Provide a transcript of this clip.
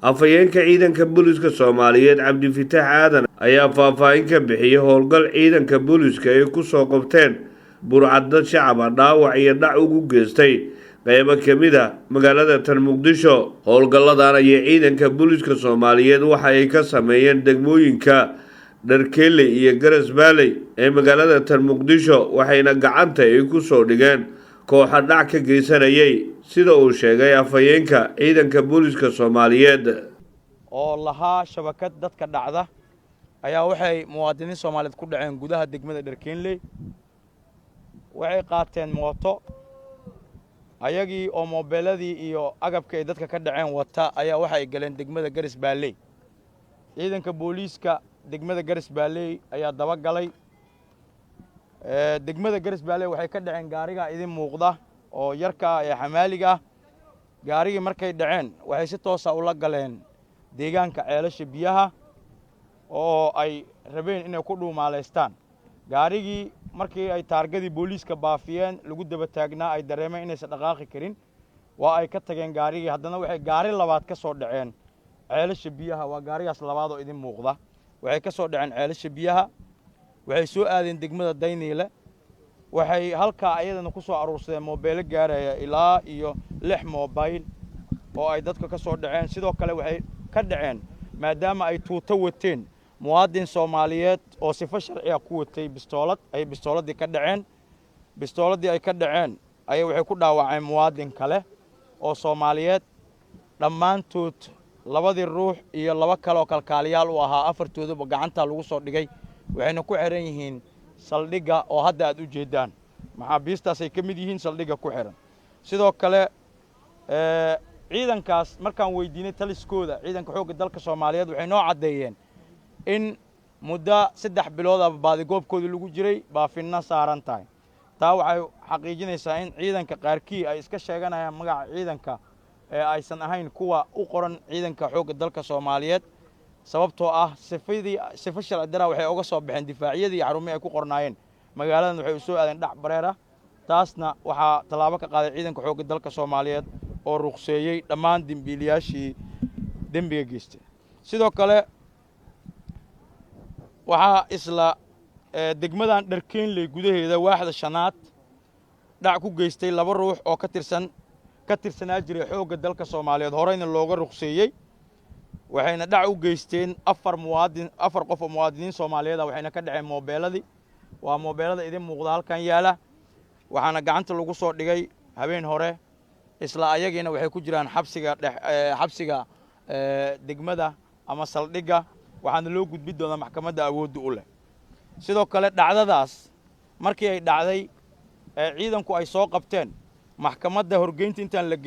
Afhayeenka ciidanka booliska Soomaaliyeed, Cabdifataax Aadan, ayaa faahfaahin ka bixiyey howlgal ciidanka booliska ay ku soo qabteen burcadad shacaba dhaawac iyo dhac ugu geystay qeybo ka mid a magaalada tan Muqdisho. Howlgalladan ayay ciidanka booliska Soomaaliyeed waxa ay ka sameeyeen degmooyinka Dharkeeley iyo Garas Baaley ee magaalada tan Muqdisho, waxayna gacanta ay ku soo dhigeen kooxa dhac ka geysanayay, sida uu sheegay afhayeenka ciidanka booliska Soomaaliyeed. Oo lahaa shabakad dadka dhacda ayaa waxay muwaadiniin Soomaaliyeed ku dhaceen gudaha degmada Dharkeenley. Waxay qaateen mooto, ayagii oo moobeeladii iyo agabkii ay dadka ka dhaceen wata ayaa waxay galeen degmada Garis Baalley. Ciidanka booliiska degmada Garis Baalley ayaa daba galay. Degmada Garis Baalley waxay ka dhaceen gaarigaa idin muuqda oo yarka ah ee xamaaliga ah. Gaarigii markay dhaceen, waxay si toosa ula galeen deegaanka Ceelasha Biyaha oo ay rabeen inay ku dhuumaalaystaan. Gaarigii markii ay taargadii booliiska baafiyeen, lagu daba taagnaa, ay dareemeen inaysan dhaqaaqi karin, waa ay ka tageen gaarigii. Haddana waxay gaari labaad ka soo dhaceen Ceelasha Biyaha. Waa gaarigaas labaad oo idin muuqda. Waxay ka soo dhaceen Ceelasha Biyaha, waxay soo aadeen degmada Dayniile. Waxay halkaa ayadana ku soo aruursadeen moobeelo gaaraya ilaa iyo lix mobayl oo ay dadka ka soo dhaceen. Sidoo kale waxay ka dhaceen, maadaama ay tuuto wateen, muwaadin Soomaaliyeed oo sifo sharciga ku watay bistoolad ayay bistooladii ka dhaceen. Bistooladii ay ka dhaceen ayay waxay ku dhaawaceen muwaadin kale oo Soomaaliyeed. Dhammaantood, labadii ruux iyo laba kale oo kalkaaliyaal u ahaa, afartooduba gacantaa lagu soo dhigay, waxayna ku xidhan yihiin saldhigga oo hadda aad u jeeddaan. Maxaabiistaasay ka mid yihiin saldhigga ku xidhan. Sidoo kale ciidankaas markaan weydiinay taliskooda ciidanka xoogga dalka Soomaaliyeed, waxay noo caddeeyeen in muddo 3 bilood aba baadigoobkoodii lagu jiray, baafinna saaran tahay. Taa waxay xaqiijinaysaa in ciidanka qaarkii ay iska sheeganayaan magaca ciidanka ee aysan ahayn kuwa u qoran ciidanka xoogga dalka Soomaaliyeed, sababtoo ah sifadii sifo sharci daraa waxay uga soo baxeen difaacyadii iyo xarumihii ay ku qornaayeen magaaladan, waxay u soo aadeen dhac bareer ah. Taasna waxaa tallaabo ka qaaday ciidanka xoogga dalka Soomaaliyeed oo ruqseeyey dhammaan dembiilayaashii dembiga geystay. Sidoo kale waxaa isla degmadan Dharkeenley gudaheeda, waaxda shanaad, dhac ku geystay laba ruux oo ka tirsan ka tirsanaa jiray xoogga dalka Soomaaliyeed, horeyna looga ruqseeyey. Waxayna dhac u geysteen afar muwaadin, afar qof oo muwaadiniin Soomaaliyeed ah, waxayna ka dhaceen moobeeladii. Waa moobeelada idin muuqda halkan yaala. Waxaana gacanta lagu soo dhigay habeen hore. Isla ayagiina waxay ku jiraan xabsiga dhex, xabsiga degmada ama saldhigga, waxaana loo gudbi doonaa maxkamadda awoodda u leh. Sidoo kale dhacdadaas markii ay dhacday, ciidanku ay soo qabteen, maxkamadda horgeynta intaan la geyn